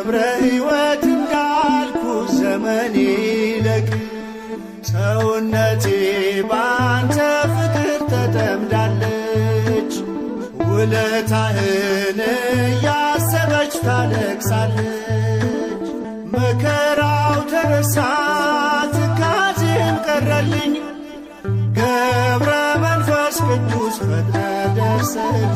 ገብረ ሕይወት እንዳልኩ ዘመን ይለቅ። ሰውነቴ ባንተ ፍቅር ተጠምዳለች፣ ውለታህን እያሰበች ታለቅሳለች። መከራው ተረሳ ትካዜም ቀረልኝ፣ ገብረ መንፈስ ቅዱስ ፈጥነ ደርሰልኝ።